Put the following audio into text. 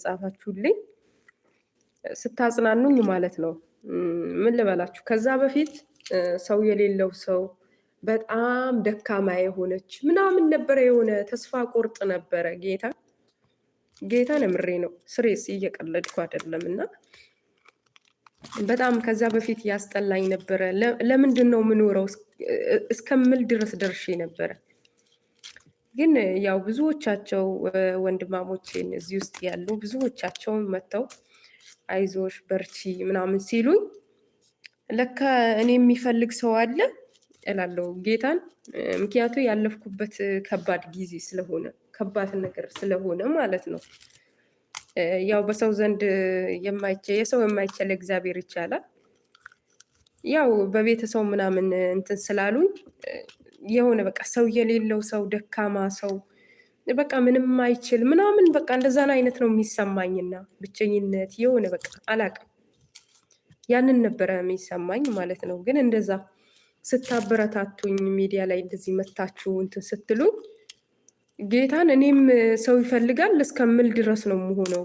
እየጻፋችሁልኝ ስታጽናኑኝ ማለት ነው። ምን ልበላችሁ፣ ከዛ በፊት ሰው የሌለው ሰው፣ በጣም ደካማ የሆነች ምናምን ነበረ፣ የሆነ ተስፋ ቁርጥ ነበረ። ጌታ ጌታን ምሬ ነው፣ ስሬስ እየቀለድኩ አይደለም። እና በጣም ከዛ በፊት ያስጠላኝ ነበረ። ለምንድን ነው የምኖረው እስከምል ድረስ ደርሼ ነበረ። ግን ያው ብዙዎቻቸው ወንድማሞቼን እዚህ ውስጥ ያሉ ብዙዎቻቸውን መጥተው አይዞሽ በርቺ ምናምን ሲሉኝ ለካ እኔ የሚፈልግ ሰው አለ እላለሁ ጌታን። ምክንያቱ ያለፍኩበት ከባድ ጊዜ ስለሆነ፣ ከባድ ነገር ስለሆነ ማለት ነው። ያው በሰው ዘንድ የማይቻል፣ የሰው የማይቻል እግዚአብሔር ይቻላል። ያው በቤተሰው ምናምን እንትን ስላሉኝ የሆነ በቃ ሰው የሌለው ሰው፣ ደካማ ሰው፣ በቃ ምንም አይችል ምናምን፣ በቃ እንደዛን አይነት ነው የሚሰማኝና ብቸኝነት የሆነ በቃ አላቅም፣ ያንን ነበረ የሚሰማኝ ማለት ነው። ግን እንደዛ ስታበረታቱኝ፣ ሚዲያ ላይ እንደዚህ መታችሁ እንትን ስትሉኝ ጌታን እኔም ሰው ይፈልጋል እስከምል ድረስ ነው የምሆነው።